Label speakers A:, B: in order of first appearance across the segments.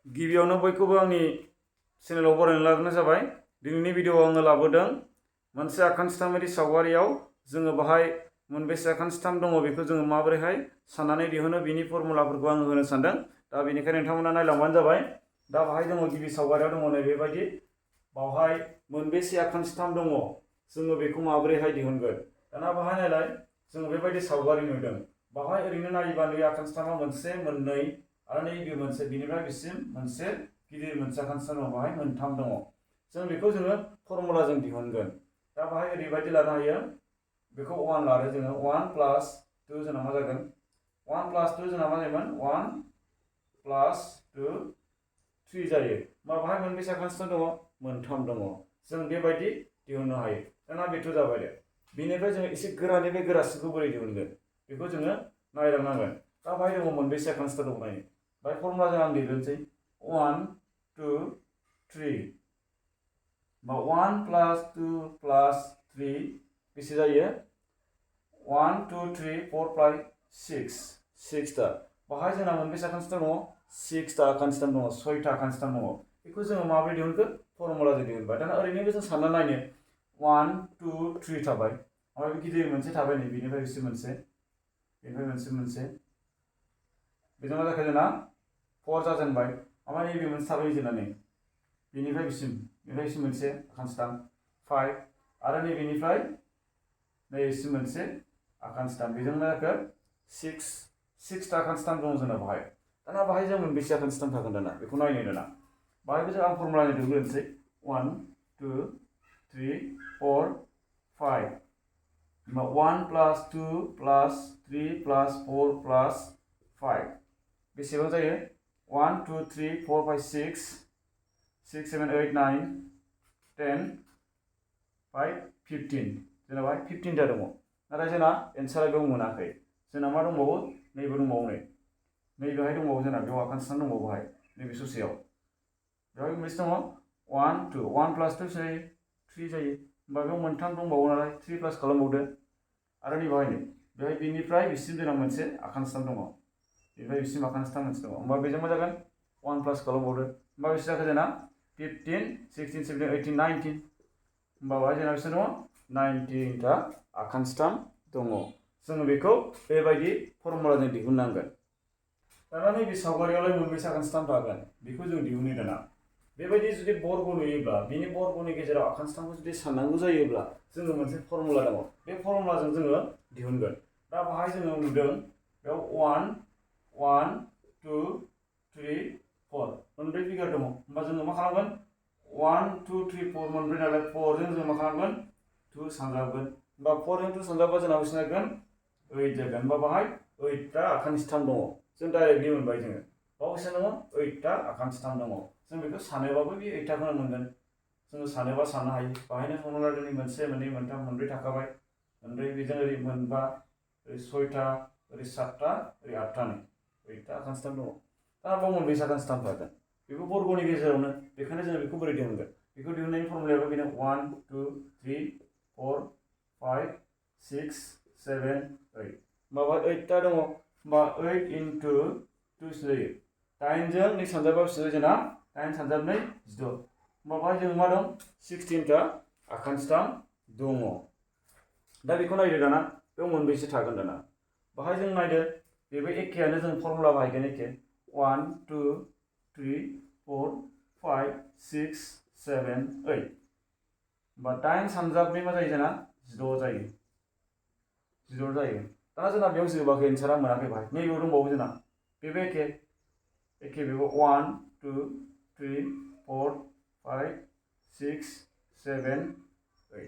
A: गिबियावनो बयखौबो आंनि चेनेलाव बरायना लाग्रोनाय जाबाय। दिनैनि भिडिअआव आङो लाबोदों मोनसे आखान सिथामारि सावगारियाव जोङो बाहाय मोनबेसे आखान सिथाम दङ बेखौ जोङो माबोरैहाय साननानै दिहुनो बिनि फर्मुलाफोरखौ आङो होनो सानदों। दा बेनिखायनो नोंथांमोना नायलांबानो जाबाय। दा बाहाय दङ गिबि सावगारियाव दङ नैबेबायदि बावहाय मोनबेसे आखान सिथाम दङ जोङो बेखौ माबोरैहाय दिहुनगोन। दाना बाहाय नायलाय जोङो बेबायदि सावगारि नुदों। बाहाय ओरैनो नायोबा नै आखान सिथामा मोनसे मोननै आरो नैबे मोनसे बिनिफ्राय बिसिम मोनसे गिदिर मोनसे आखान सिथाम दङ बाहाय मोनथाम दङ। जों बेखौ जोङो फर्मुलाजों दिहुनगोन। दा बाहाय ओरैबायदि लानो हायो बेखौ 1 लादो जोङो 1 प्लास 2 जोंना मा जागोन 1 प्लास 2 जोंना मा जायोमोन 1 प्लास 2 3 जायो। मा बाहाय मोनबेसे आखान सिथाम दङ मोनथाम दङ। जों बेबायदि दिहुननो हायो। दाना बेथ' जाबाय दे। बेनिफ्राय जोङो एसे गोरानिफ्राय गोरासिनखौ बोरै दिहुनगोन बेखौ जोङो नायलांनांगोन। दा बाहाय दङ मोनबेसे आखान सिथाम दङ नायनो। बाहाय फर्मुलाजों आं लिरनोसै 1 2 3 बा 1 प्लास 2 प्लास 3 बेसे जायो 1 2 3 4 5 6 टा। बाहाय जोंना मोनबेसे आखान सिथाम दङ 6 टा आखान सिथाम दङ 6 टा आखान सिथाम दङ। बेखौ जोङो माबोरै दिहुनखो फर्मुलाजों दिहुनबाय। दाना ओरैनोबो जों सानना नायनो 1 2 3 थाबाय ओमफ्राय गिदिर मोनसे थाबाय नै बेनिफ्राय बिसि मोनसे बेनिफ्राय मोनसे बेजों मा जाखो जोंना 4 जाजेनबाय ओमफ्राय नैबे मोनसे थाबाय जोंना नै बेनिफ्राय बिसिम मोनसे आखान सिथाम 5 आरो नैबेनिफ्राय नैबेसिम मोनसे आखान सिथाम बेजों मा जाखो 6 टा आखान सिथाम दं जोंना बाहाय। दाना बाहाय जों मोनबेसे आखान सिथाम थागोन दाना बेखौ नायनो दाना। बाहायबो जों आं फर्मुलाजों दिहुनग्रोनोसै 1 2 3 4 5 होमबा 1 प्लास 2 प्लास 3 प्लास 4 प्लास 5 बेसेबां जायो 1 2 3 4 5 6 6 7 8 9 10 5 15 जोंना बाहाय 15 टा दङ। नाथाय जोंना एन्सारा बेयाव मोनाखै। जोंना मा दंबावो नैबे दंबावो नैबेहाय दंबावो जोंना बेयाव आखान सिथाम दंबावो बाहाय नैबे ससेयाव बेवहाय मोनबेसे दङ 1 2 1 प्लास 2 जायो 3 जायो। होमबा बेयाव मोनथाम दंबावो नालाय 3 प्लास खालामबावदो आरो नै बाहाय बेवहाय बेनिफ्राय बिसिम जोंना मोनसे आखान सिथाम दङ बेनिफ्राय बिसिम आखान सिथाम मोनसे दङ। होमबा बेजों मा जागोन 1 प्लास खालामबावदो होमबा बेसे जाखो जोंना 15 16 17 18 19 होमबा बाहाय जोंना बेसे दङ 19 टा आखान सिथाम दङ। जोङो बेखौ बेबायदि फर्मुलाजों दिहुननांगोन। दाना नैबे सावगारियावलाय मोनबेसे आखान सिथाम थागोन बेखौ जों दिहुननो दाना। बेबायदि जुदि बर्ग नुयोब्ला बिनि बर्गनि गेजेराव आखान सिथामखौ जुदि साननांगौ जायोब्ला जोङो मोनसे फर्मुला दङ बे फर्मुलाजों जोङो दिहुनगोन। दा बाहाय जोङो नुदों बेयाव 1 1 2 3 4 मोनब्रै फिगार दङ। होमबा जोङो मा खालामगोन 1 2 3 4 मोनब्रै नालाय 4 जों मा खालामगोन 2 सानजाबगोन। होमबा 4 जों 2 सानजाबा जोंना बेसे जागोन 8 जागोन। होमबा बाहाय 8 टा आखान सिथाम दङ। जों डाइरेक्टलि मोनबाय जोङो बाव बेसे दङ 8 टा आखान सिथाम दङ। जों बेखौ सानोबाबो बे 8 टाखौनो मोनगोन। जोङो सानोबा साननो हायो बाहायनो फर्मुला दिनै मोनसे मोननै मोनथाम मोनब्रै थाखाबाय मोनब्रै बेजों ओरै मोनबा ओरै 6 टा ओरै 7 टा ओरै 8 टा नै 8 टा आखान सिथाम दङ। दा बाव मोनबेसे आखान सिथाम थागोन बेबो बर्गनि गेजेरावनो। बेखायनो जोङो बेखौ बोरै दिहुनगोन बेखौ दिहुननायनि फर्मुलायाबो बेनो 1 2 3 4 5 6 7 8 होमबा 8 टा दङ। होमबा 8 into 2 जायो 8 जों 2 सानजाबा बेसे जायो जोंना 8 सानजाब 2 16। होमबा बाहाय जों मा दं 16 टा आखान सिथाम दङ। दा बेखौ नायदो दाना बेयाव मोनबेसे थागोन दाना बाहाय जों नायदो बेबो एखेयानो जों फर्मुला बाहायगोन एखे 1 2 3 4 5 6 7 8 होमबा 8 सानजाब 2 मा जायो जोंना 16 जायो 16 जायो। दा जोंना बेयाव जोबाखै एन्सारा मोनाखै बाहाय नैबेयाव दंबावो जोंना बेबो एखे बेबो 1 2 3 4 5 6 7 8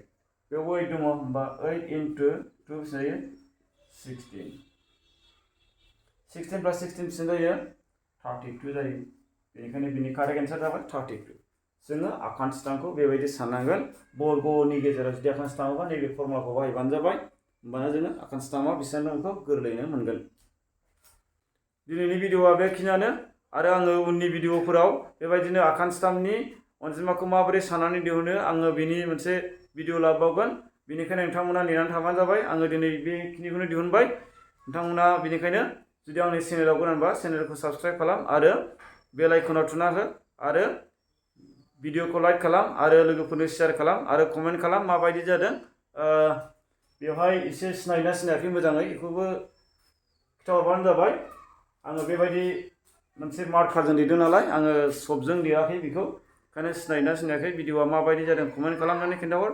A: बेयावबो 8 दङ। होमबा 8 into 2 बेसे जायो 16 16 प्लास 16 बेसे जायो 32 जायो। बेनिखायनो बिनि कारेक्ट एन्सार जाबाय 32। जोङो आखान सिथामखौ बेबायदि साननांगोन बर्गनि गेजेराव जुदि आखान सिथामोबा नैबे फर्मुलाखौ बाहायबानो जाबाय। होमबाना जोङो आखान सिथामा बेसेबां दं बेखौ गोरलैयैनो मोनगोन। दिनैनि भिडिअआ बेखिनियानो आरो आङो उननि भिडिअफोराव बेबायदिनो आखान सिथामनि अनजिमाखौ माबोरै साननानै दिहुनो आङो बिनि मोनसे भिडिअ लाबावगोन। बेनिखायनो नोंथांमोना नेनानै थाबानो जाबाय। आङो दिनै बेखिनिखौनो दिहुनबाय। नोंथांमोना बेनिखायनो जुदि आंनि चेनेलाव गोदानबा चेनेलखौ साबस्क्राइब खालाम आरो बेल आइकनाव थुना हो आरो भिडिअखौ लाइक खालाम आरो लोगोफोरनो शेयार खालाम आरो कमेन्ट खालाम माबायदि जादों बेवहाय एसे सिनायना सिनायाखै मोजाङै बेखौबो खिथाहरबानो जाबाय आङो बेबायदि मोनसे मार्कारजों लिरदों नालाय आङो सफजों लिराखै बेखौ ओंखायनो सिनायना सिनायाखै भिडिअआ माबायदि जादों कमेन्ट खालामनानै खिन्थाहर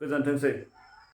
A: गोजोनथोंसै।